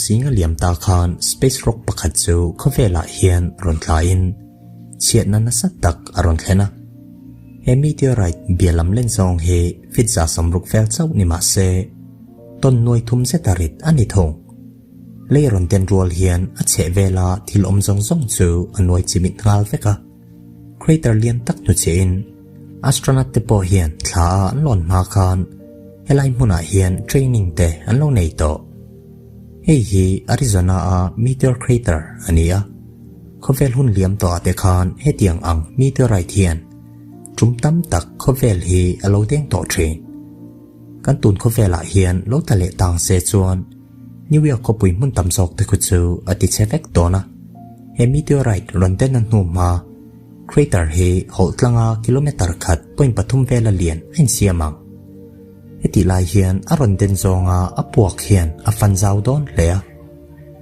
singa liam ta khan space rock pakhat chu khawvelah hian rawn thlaiin chhiatna nasa tak a rawn thlen a. He meteorite bia lam len zawng hi feet 60 vel chauh ni mah se, tawn nuai thum zeta rit a ni thung. Lei rawn den rual hian a chheh vela thil awm zawng zawng chu a nuai chimit nghal vek a. Crater lian tak hnuchhiahin astronaut te pawh hian thla a an lawn hma khan helai hmunah hian training te an lo nei tawh. Hei hi Arizona a meteor crater a ni a, khawvel hun liam tawhah te khan hetiang ang meteorite hian tum tam tak khawvel hi a lo deng tawh thin. Kan tun khawvelah hian lo tla leh tang se chuan New York khawpui hmun tam zawk te khu chu a ti chhe vek dawn a. He meteorite rawn den a hnu hma crater hi hawlh tlanga kilometre khat point pathum vela lian a insiam ang. Hetih lai hian a rawn den zawnga a puak hian a fan zau dawn hle a.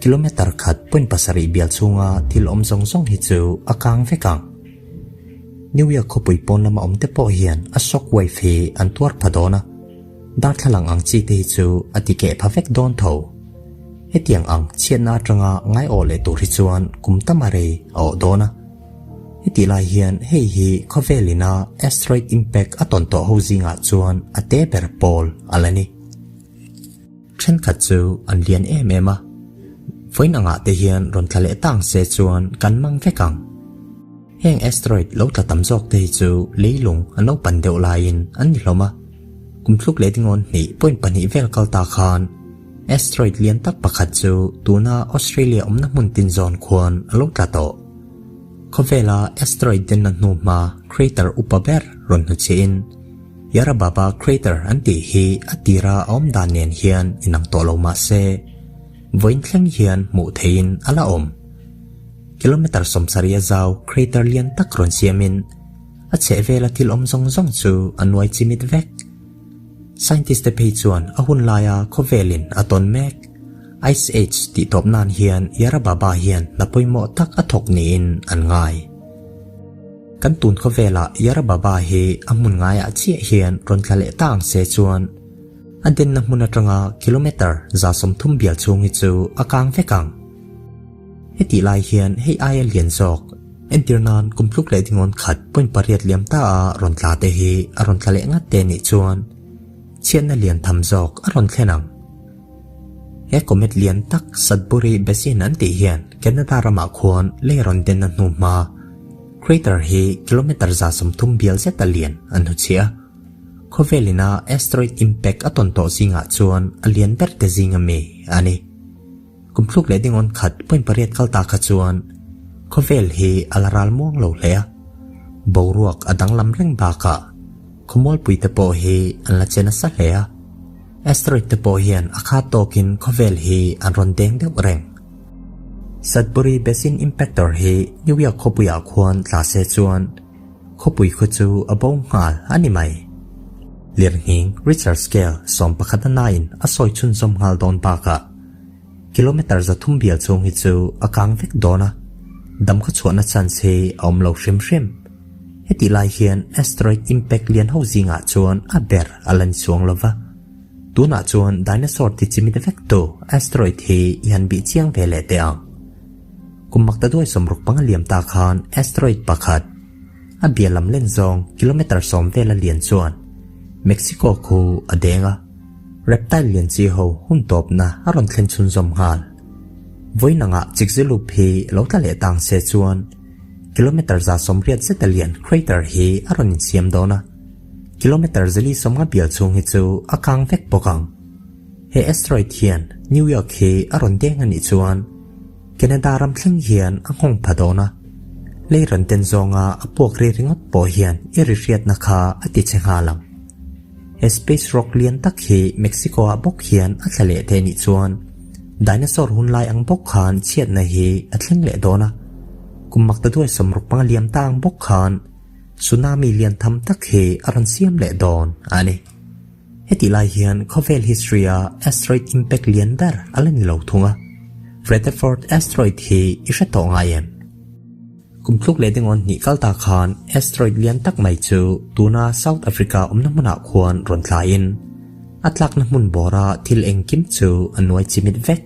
Kilometre khat point pasarih bial chhunga thil awm zawng zawng hi chu a kang vek ang. New York khawpui pawn lama awm te pawh hian a shock wave hi an tuar pha dawn a, darthlalang ang chi te hi chu a ti keh pha vek dawn tho. Hetiang ang chhiatna atanga ngaiawh leh tur hi chuan kum tam a rei a awh dawn a. Hetih lai hian hei hi khawvel ina asteroid impact a tawn tawh ho zingah chuan a te ber pawl a la ni. Thenkhat chu an lian em em a, vawiin angah te hian rawn tla leh tang se chuan kan mang vek ang. Heng asteroid lo tla tam zawk te hi chu leilung an lo pan deuh laiin an ni hlawm a, kum thluk leh dingawn hnih point pahnih vel kal ta khan asteroid lian tak pakhat chu tuna Australia awmna hmun tin zawn khuan a lo tla tawh. Khawvela asteroid denna hnu hma crater upa ber rawn hnuchhiahin Yarrababa crater an tih hi a tira a awm dan nen hian inang tawh lo mah se, vawiin thleng hian hmuh theihin a la awm. Kilometre 70 a zau crater lian tak rawn siamin a chhehvela thil awm zawng zawng chu a nuai chimit vek. Scientist te phei chuan a hun laia khawvelin a tawn mek Ice Age tih tawp nan hian Yarrababa hian hna pawimawh tak a thawk niin an ngai. Kan tun khawvelah Yarrababa hi a hmun ngaiah chiah hian rawn tla leh ta ang se chuan a denna hmun atanga kilometre 30 bial chhung hi chu a kang vek ang. Hetih lai hian hei aia lian zawk entir nan kum tluk leh dingawn khat point pariat liam ta a rawn tla te hi a rawn tla leh ngat te nih chuan chhiatna lian tham zawk a rawn thlen ang. He comet lian tak Sudbury Basin an tih hian Canada ramah khuan lei rawn denna hnu hma crater hi kilometre 30 bial zeta lian an hnuchhiah a. Khawvel ina asteroid impact a tawn tawh zingah chuan a lian ber te zinga mi a ni. Kum thluk leh dingawn khat point pariat kal ta kha chuan khawvel hi a la ral muang lo hle a. Boruak a danglam reng bakah khawmualpui te pawh hi an la che nasa hle a. Asteroid te pawh hian a khat tawkin khawvel hi an rawn deng deuh reng. Sudbury Basin Impactor hi New York khawpuiah khuan tla se chuan khawpui khaw chu a bo nghal a ni mai. Lirnghing Richter scale 11 a nain a sawi chhunzawm nghal dawn bakah kilometre 300 bial chhung hi chu a kang vek dawn a, dam khaw chhuahna chance hi a awm lo hrim hrim. Hetih lai hian asteroid impact lian ho zingah chuan a ber a la ni chuang lo va. Tunah chuan dinosaur ti chimit vek tu asteroid hi i han bih chiang ve leh teh ang. Kum makta duai 65 liam ta khan asteroid pakhat a bia lam len zawng kilometre 10 vela lian chuan Mexico khu a deng a. Reptile lian chi ho hun tawpna a rawn thlen chhunzawm nghal. Vawiin angah Chicxulub hi lo tla leh tang se chuan kilometre 180 zeta lian crater hi a rawn insiam dawn a. Kilometre 450 bial chhung hi chu a kang vek bawk ang. He asteroid hian New York hi a rawn deng a nih chuan Canada ram thleng hian a nghawng pha dawn a. Lei rawn ten zawnga a puak ri ringawt pawh hian i ri hriatna kha a ti che nghal ang. He space rock lian tak hi Mexico ah bawk hian a thla leh te nih chuan dinosaur hun lai ang bawk khan chhiatna hi a thleng leh dawn a. Kum makta duai 65 liam ta ang bawk khan tsunami lian tham tak hi a rawn siam leh dawn a ni. Hetih lai hian khawvel history a asteroid impact lian ber a la ni lo thung a. Rutherford asteroid hi i hre tawh ngai em? Kum tluk leh dingawn hnih kal ta khan asteroid lian tak mai chu tuna South Africa awmna hmunah khuan rawn thlaiin a tlakna hmun bawra thil engkim chu a nuai chimit vek.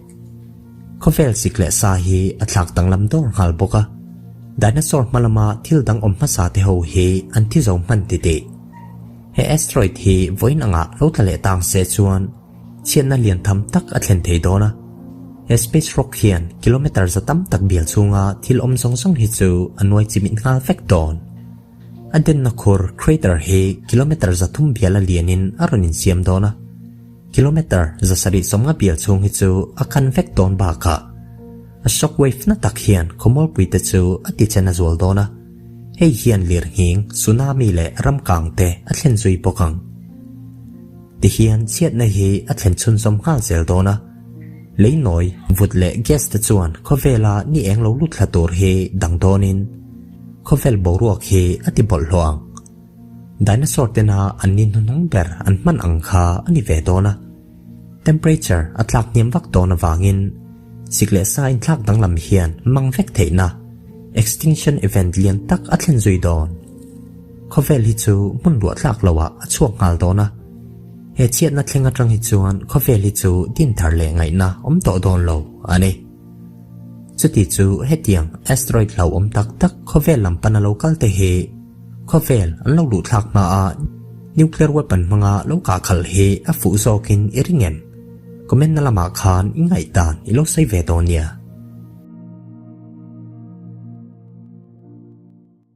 Khawvel sik leh sa hi a thlak danglam dawr nghal bawk a. Dinosaur hma lama thil dang awm hmasa te ho hi an thi zo hman titih. He asteroid hi vawiin angah lo tla leh tang se chuan chhiatna lian tham tak a thlen thei dawn a. He space rock hian kilometer za tam tak bial chhunga thil awm zawng zawng hi chu a nuai chimit nghal vek dawn. A denna khur crater hi kilometer 300 biala lianin a rawn insiam dawn a. Kilometer 750 bial chhung hi chu a kan vek dawn bakah a shock wave na tak hian khawmualpuite chu a tichen a zual dawn a. Hei hian lirnghing, tsunami leh ramkang te a thlen zui bawk ang. Tihian chhiatna hi a thlen chhunzawm nghal zel dawn a. Lei nawi, vut leh gas te chuan khawvela ni eng lo lut thla tur hi dang dawnin khawvel boruak hi a ti bawlhhlawh ang. Dinosaur tena an ni hnuhnung ber an hman ang kha a ni ve dawn a. Temperature a tlak hniam vak dawn avangin sik leh sa inthlak danglam hian mang vek theihna extinction event lian tak a thlen zui dawn. Khawvel hi chu hmun ruah tlak loah a chhuak nghal dawn a. He chhiatna thleng atang hi chuan khawvel hi chu din thar leh ngaihna awm tawh dawn lo a ni. Chuti chu hetiang asteroid hlauhawm tak tak khawvel lam pana lo kal te hi khawvel an lo luh thlak hma a nuclear weapon hmanga lo kah khalh hi a fuh zawkin i ring em? Comment na lamah khan i ngaihdan i lo sawi ve dawn nia.